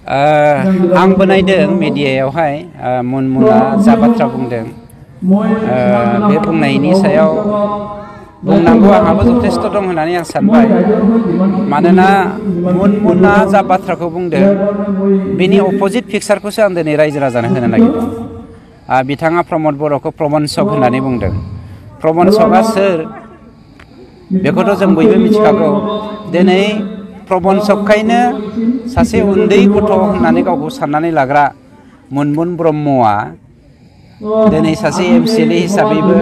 आंबो नायदों मिडियायावहाय मुनमुना जा बाथ्रा बुंदों बे बुंनायनि सायाव बुंनांगौ आंहाबो जथेस्थ' दं होननानै आं सानबाय। मानोना मुनमुना जा बाथ्राखौ बुंदों बेनि अपोजिट पिक्सारखौसो आं दिनै रायजो राजानो होनो नागिरदों। बिथाङा प्रमद बर'खौ प्रबन्सक होननानै बुंदों। प्रबन्सकआ सोर बेखौथ' जों बयबो मिथिखागौ। दिनै प्रबन्सकखायनो सासे उन्दै गथ' होननानै गावखौ साननानै लाग्रा मुनमुन ब्रह्मआ दिनै सासे MCLA हिसाबैबो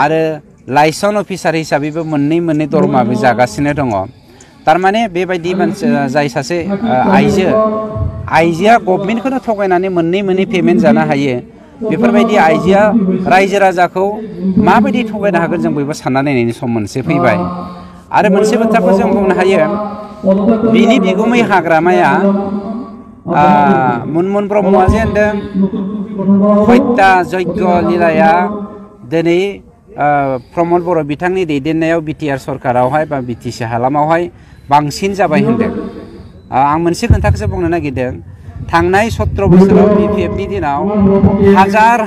आरो लाइसन अफिसार हिसाबैबो मोननै दरमाबो जागासिनो दङ। थारमाने बेबायदि मानसि जाय सासे आइजोआ गभर्नमेन्टखौनो थगायनानै मोननै पेमेन्ट जानो हायो। बेफोरबायदि आइजोआ रायजो राजाखौ माबायदि थगायनो हागोन जों बयबो सानना नायनायनि सम मोनसे फैबाय। आरो मोनसे बाथ्राखौ जों बुंनो हायो, बिनि बिगुमै हाग्रामाया मुनमुन ब्रह्मआ जे होनदों हत्या यज्ञ लीलाया दिनै प्रमद बर' बिथांनि दैदेननायाव BTR सरकारावहाय बा BTC हालामावहाय बांसिन जाबाय होनदों। आं मोनसे खोथाखौसो बुंनो नागिरदों। थांनाय 17 बोसोराव BPFनि दिनाव हाजार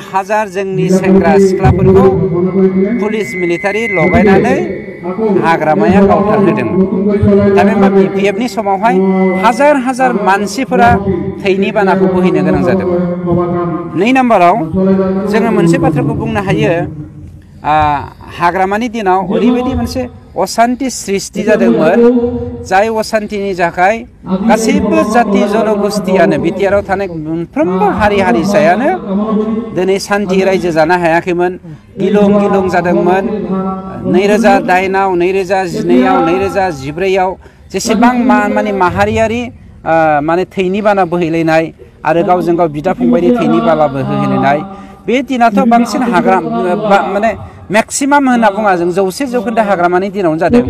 जोंनि सेंग्रा सिख्लाफोरखौ पुलिस मिलिटारि लगायनानै हाग्रामाया गावथारहोदोंमोन। दा बे BPFनि समावहाय हाजार मानसिफोरा थैनि बानाखौ बोहैनो गोनां जादोंमोन। 2 नाम्बाराव जोङो मोनसे बाथ्राखौ बुंनो हायो, हाग्रामानि दिनाव ओरैबायदि मोनसे असान्ति सृष्टि जादोंमोन, जाय असान्तिनि थाखाय गासैबो जाति जनगोष्ठियानो BTRआव थानाय मोनफ्रोमबो हारि हारिसायानो दिनै सान्थि रायजो जानो हायाखैमोन। गिलुं जादोंमोन। 2008आव 2012आव 2014आव जेसेबां माने माहारियारि माने थैनि बाना बोहैलायनाय आरो गावजों गाव बिदा फंबायनि थैनि बाला बोहैलायनाय, बे दिनाथ' बांसिन माने मेक्सिमाम होनना बुङा जों 100% हाग्रामानि दिनावनो जादों।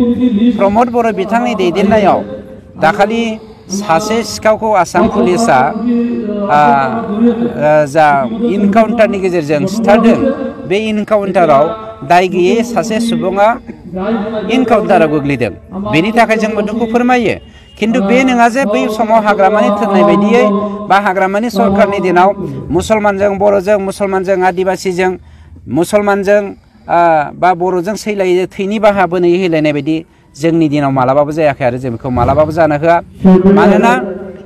प्रमद बर' बिथांनि दैदेननायाव दाखालि सासे सिखावखौ आसाम पुलिसा जा इनकाउन्टारनि गेजेरजों सिथारदों, बे इनकाउन्टाराव दाय गैयै सासे सुबुङा इनकाउन्टाराव गोग्लैदों। बेनि थाखाय जोंबो दुखु फोरमायो। खिन्थु बे नङा जे बै समाव हाग्रामानि थोननाय बायदियै बा हाग्रामानि सरकारनि दिनाव मुसलमानजों बर'जों, मुसलमानजों आदिबासिजों, मुसलमानजों बा बर'जों सैलायो थैनि बाहा बोहैलायनाय बायदि जोंनि दिनाव मालाबाबो जायाखै आरो जों बेखौ मालाबाबो जानो होआ। मानोना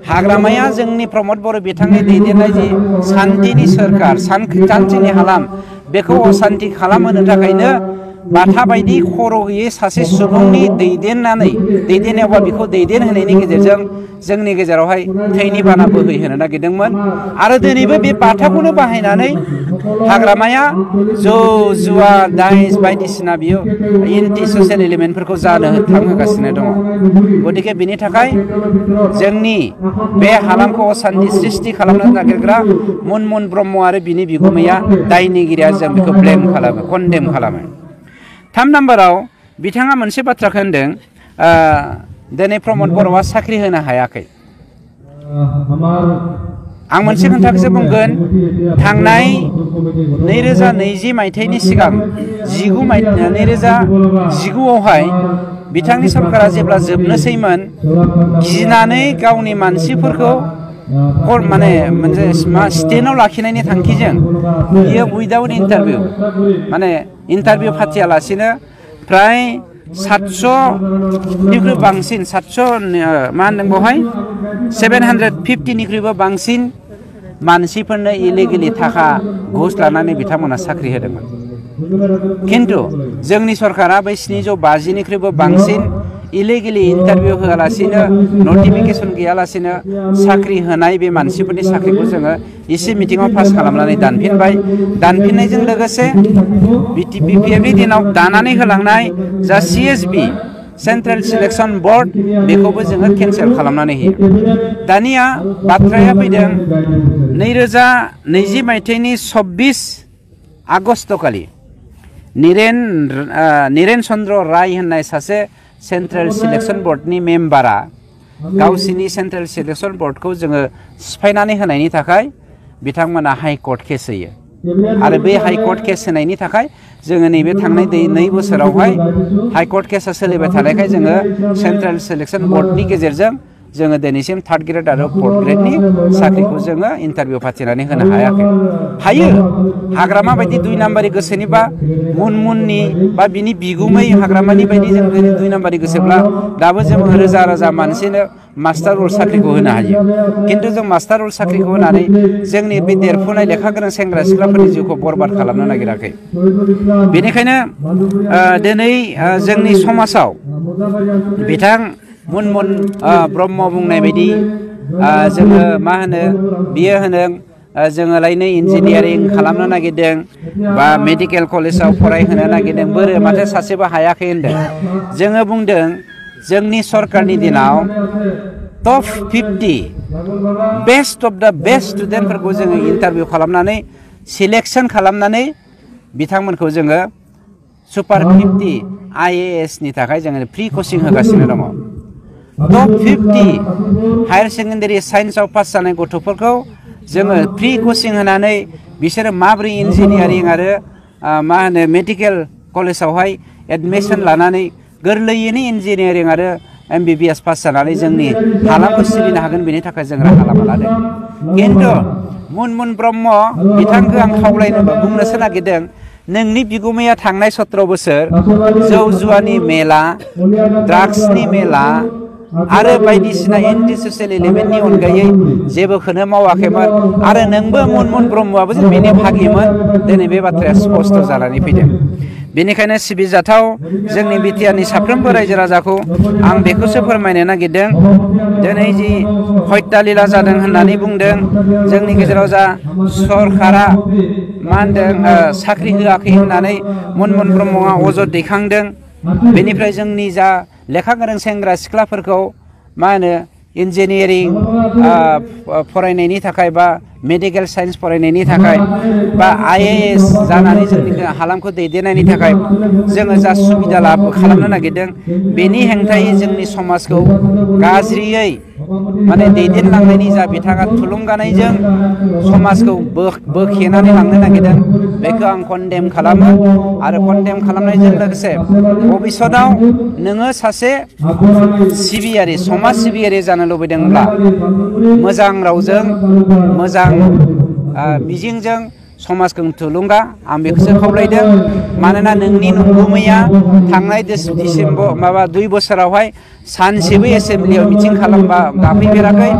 हाग्रामाया जोंनि प्रमद बर' बिथांनि दैदेननाय जि सान्थिनि सोरखार, सान्थिनि हालाम, बेखौ असान्थि खालामहोनो थाखायनो बाथा बायदि खर' गैयै सासे सुबुंनि दैदेननायावबा बेखौ दैदेनहोनायनि गेजेरजों जोंनि गेजेरावहाय थैनि बाना बोहैहोनो नागिरदोंमोन। आरो दिनैबो बे बाथाखौनो बाहायनानै हाग्रामाया जुवा दाइस बायदिसिना बियो एन्टि ससियेल एलिमेन्टफोरखौ जानो थांहोगासिनो दङ। गतिके बिनि थाखाय जोंनि बे हालामखौ असान्थि सृष्टि खालामनो नागिरग्रा मुनमुन ब्रह्म आरो बिनि बिगुमैया दायनिगिरिया जों बेखौ कन्डेम खालामो। 3 नाम्बाराव बिथाङा मोनसे बाथ्राखौ होनदों, दिनै प्रमद बर'आ साख्रि होनो हायाखै। आं मोनसे खोथाखौसो बुंगोन, थांनाय 2020 मायथाइनि सिगां 2019आवहाय बिथांनि सरकारा जेब्ला जोबनोसैमोन, गिनानै गावनि मानसिफोरखौ माने मोनसे स्टेन्डआव लाखिनायनि थांखिजों बियो उइदाउट इन्टारभिउ माने इन्टारभिउ फाथियालासिनो फ्राय 700निख्रुइ बांसिन 700 मा होनदों बेवहाय 750निख्रुइबो बांसिन मानसिफोरनो इलिगेलि थाखा घुस लानानै बिथांमोना साख्रि होदोंमोन। खिन्थु जोंनि सरकारा बै 750निख्रुइबो बांसिन इलिगेलि इन्टारभिउ होआलासिनो, नटिफिकेसन गैयालासिनो साख्रि होनाय बे मानसिफोरनि साख्रिखौ जोङो इसे मिटिङाव पास खालामनानै दानफिनबाय। दानफिननायजों लोगोसे BPFनि दिनाव दानानै होलांनाय जा CSB सेन्ट्रेल सिलेक्सन बर्ड, बेखौबो जोङो केन्सेल खालामनानै होयो। दानिया बाथ्राया फैदों 2020 मायथाइनि 26 आगस्तखालि निरेन चन्द्र राय होननाय सासे सेन्ट्रेल सिलेक्सन बर्डनि मेम्बारा गावसिनि सेन्ट्रेल सिलेक्सन बर्डखौ जोङो सिफायनानै होनायनि थाखाय बिथांमोना हाइकर्ट केस होयो। आरो बे हाइकर्ट केस होनायनि थाखाय जोङो नैबे थांनाय 2 बोसोरावहाय हाइकर्ट केसा सोलिबाय थानायखाय जोङो सेन्ट्रेल सिलेक्सन बर्डनि गेजेरजों जोङो दिनैसिम 3rd ग्रेड आरो 4th ग्रेडनि साख्रिखौ जोङो इन्टारभिउ फाथिनानै होनो हायाखै। हायो हाग्रामा बायदि 2 नाम्बारि गोसोनि बा मुनमुननि बा बिनि बिगुमै हाग्रामानि बायदि जों 2 नाम्बारि गोसोब्ला दाबो जों रोजा रोजा मानसिनो मास्टार रल साख्रिखौ होनो हायो। खिन्थु जों मास्टार रल साख्रिखौ होनानै जोंनि बे देरफुनाय लेखा गोनां सेंग्रा सिख्लाफोरनि जिउखौ बरबाद खालामनो नागिराखै। बेनिखायनो दिनै जोंनि समाजाव बिथां मुनमुन ब्रह्म बुंनाय बायदि जोङो मा होनो बियो होनो जोङोलायनो इन्जिनियारिं खालामनो नागिरदों बा मेडिकेल कलेजाव फरायहोनो नागिरदों बोरो माथो सासेबो हायाखै होनदों। जोङो बुंदों जोंनि सरकारनि दिनाव टप 50 बेस्ट अफ द बेस्ट स्टुडेन्टफोरखौ जोङो इन्टारभिउ खालामनानै सिलेक्सन खालामनानै बिथांमोनखौ जोङो सुपार 50 IAS नि थाखाय जोङो फ्रि कचिं होगासिनो दङ। टप 50 हायार सेकेन्डारि साइन्सआव पास जानाय गथ'फोरखौ जोङो फ्रि कचिं होनानै बिसोरो माबोरै इन्जिनियारिं आरो मा होनो मेडिकेल कलेजावहाय एडमिसन लानानै गोरलैयैनो इन्जिनियारिं आरो MBBS पास जानानै जोंनि हालामखौ सिबिनो हागोन बेनि थाखाय जों राहा लामा लादों। खिन्थु मुनमुन ब्रह्म बिथांखौ आं खावलायनो बुंनोसो नागिरदों नोंनि बिगुमाया थांनाय 17 बोसोर जौ जुवानि मेला ड्राग्सनि मेला आरो बायदिसिना एन्टि ससियेल एलिमेन्टनि अनगायै जेबोखौनो मावाखैमोन आरो नोंबो मुनमुन ब्रह्मआबो जे बेनि भागिमोन दिनै बे बाथ्राया स्पष्ट जानानै फैदों। बेनिखायनो सिबिजाथाव जोंनि बिटिआरनि साफ्रोमबो रायजो राजाखौ आं बेखौसो फोरमायनो नागिरदों दिनै जि हत्यालीला जादों होननानै बुंदों जोंनि गेजेराव जा सरकारा मा होनदों साख्रि होआखै होननानै मुनमुन ब्रह्मआ अजद दैखांदों। बेनिफ्राय जोंनि जा लेखा गोरों सेंग्रा सिख्लाफोरखौ मा होनो इन्जिनियारिं फरायनायनि थाखाय बा मेडिकेल साइन्स फरायनायनि थाखाय बा IAS जानानै जोंनि हालामखौ दैदेननायनि थाखाय जोङो जा सुबिदा खालामनो नागिरदों बेनि हेंथायै जोंनि समाजखौ गाज्रियै माने दैदेनलांनायनि जा बिथाङा थुलुंगानायजों समाजखौ बोखेनानै लांनो नागिरदों बेखौ आं कन्डेम खालामो आरो कन्डेम खालामनायजों लोगोसे भबिष्यताव नोङो सासे सिबियारि समाज सिबियारि जानो लुबैदोंब्ला मोजां रावजों मोजां मिजिंजों समाजखौ थुलुंगा आं बेखौसो खावलायदों। मानोना नोंनि नंगुमैया थांनाय डिसेम्बर 2 बोसोरावहाय सानसेबो एसेम्ब्लियाव मिटिं गाफैफेराखै।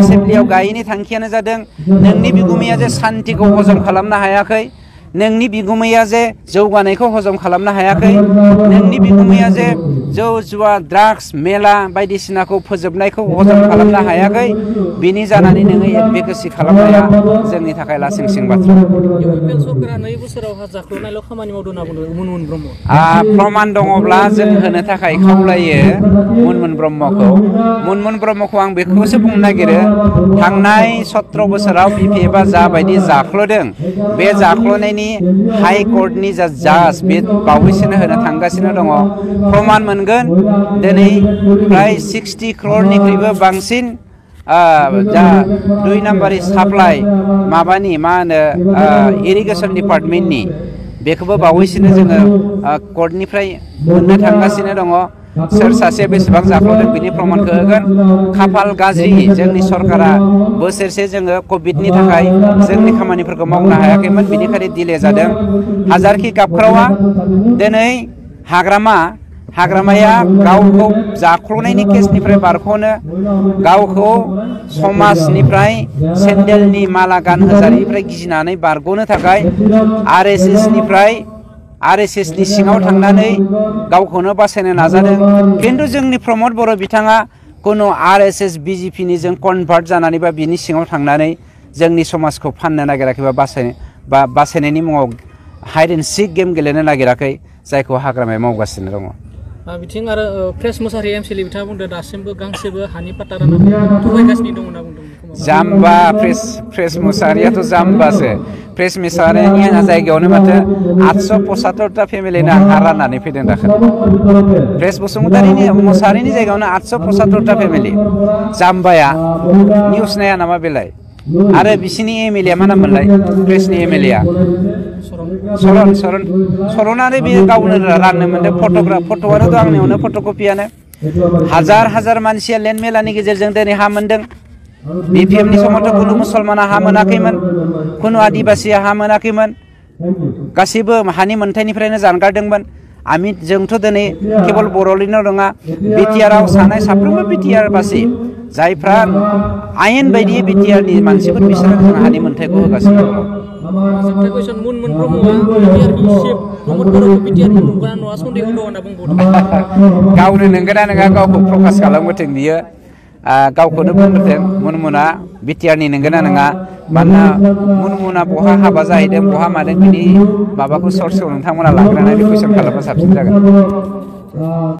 एसेम्ब्लियाव गायैनि थांखियानो जादों नोंनि बिगुमैया जे सान्तिखौ हजम खालामनो हायाखै, नोंनि बिगुमैया जे जौगानायखौ हजम खालामनो हायाखै, नोंनि बिगुमैया जे जौ जुवा ड्राग्स मेला बायदिसिनाखौ फोजोबनायखौ हजम खालामनो हायाखै बिनि जानानै नोङो एडभकेसि खालामनाया जोंनि थाखाय लासिंसिं बाथ्रा। प्रमाण दङब्ला जों होनो थाखाय खावलायो मुनमुन ब्रह्मखौ। मुनमुन ब्रह्मखौ आं बेखौसो बुंनो नागिरो थांनाय 17 बोसोराव BPFआ जाबायदि जाख्ल'दों बे जाख्ल'नायनि हाइ कर्टनि जा जाज बे बावैसोनो होनो थांगासिनो दङ। प्रमाण मोनगोन दिनै प्राय 60 crore बांसिन जा 2 नाम्बारि साप्लाइ माबानि मा होनो इरिगेसन डिपार्टमेन्टनि बेखौबो बावैसोनो जोङो कर्टनिफ्राय मोननो थांगासिनो दङ। सोर सासे बेसेबां जाख्ल'दों बिनि प्रमाणखौ होगोन। खाफाल गाज्रि जोंनि सरकारा बोसोरसे जोङो कभिडनि थाखाय जोंनि खामानिफोरखौ मावनो हायाखैमोन बेनिखायनो दिले जादों। हाजारखि गाबख्रावा दिनै हाग्रामाया गावखौ जाख्ल'नायनि केसनिफ्राय बारग'नो गावखौ समाजनिफ्राय सेन्देलनि माला गानहोजानायनिफ्राय गिनानै बारग'नो थाखाय RSSनि सिङाव थांनानै गावखौनो बासायनो नाजादों। खिन्थु जोंनि प्रमद बर' बिथाङा खुनु RSS BJPनि जों कनभार्ट जानानै बा बिनि सिङाव थांनानै जोंनि समाजखौ फाननो नागिराखै बा बासायनायनि मुङाव हाइड एन्ड सिक गेम गेलेनो नागिराखै जायखौ हाग्रामाया मावगासिनो दङ। बिथिं आरो प्रेस मुसाहारि MCLA बिथाङा बुंदों दासिमबो गांसेबो हानि पाट्टा राननानै थगायगासिनो दं होनना बुंदों। जाम्बा प्रेस मुसाहारियाथ' जाम्बासो। प्रेस मुसाहारिनि जायगायावनो माथो 875टा फेमिलिनो हा राननानै फैदों दाखालि। प्रेस मुसाहारिनि जायगायावनो 875टा फेमिलि। जाम्बाया निउस नाया नामा बेलाय? आरो बिसिनि MLA मा नाम मोनलाय? प्रेसनि MLA सरनानो बे गावनो राननो मोनदों। फट'आनोथ' आंनियावनो फट'कपियानो हाजार हाजार मानसिया लेन्ड मेलानि गेजेरजों दिनै हा मोनदों। BPMनि समावथ' कुनु मुसलमाना हा मोनाखैमोन, कुनु आदिबासिया हा मोनाखैमोन, गासैबो हानि मोन्थाइनिफ्रायनो जानगारदोंमोन। जोंथ' दिनै केवल बर'निल' नङा, बिटिआरआव थानाय साफ्रोमबो बिटिआर बासि जायफ्रा आयेन बायदियै बिटिआरनि मानसिफोर बिसोरो जों हानि मोन्थाइखौ होगासिनो दङ। जोबथा कुइसन मुनमुन ब्रह्मआ बिटिआरनि चिफ प्रमद बर'खौ बिटिआरनि नंगौना नङा सन्देह दङ होनना बुंबावदों। गावनो नंगौना नङा गावखौ प्रकास खालामबोथों बियो, गावखौनो बुंबोथों मुनमुना बिटिआरनि नंगौना नङा। मानोना मुनमुना बहा हाबा जाहैदों बहा मादों बिनि माबाखौ सर्सखौ नोंथांमोना लाग्रोनानै कुइसन खालामबा साबसिन जागोन।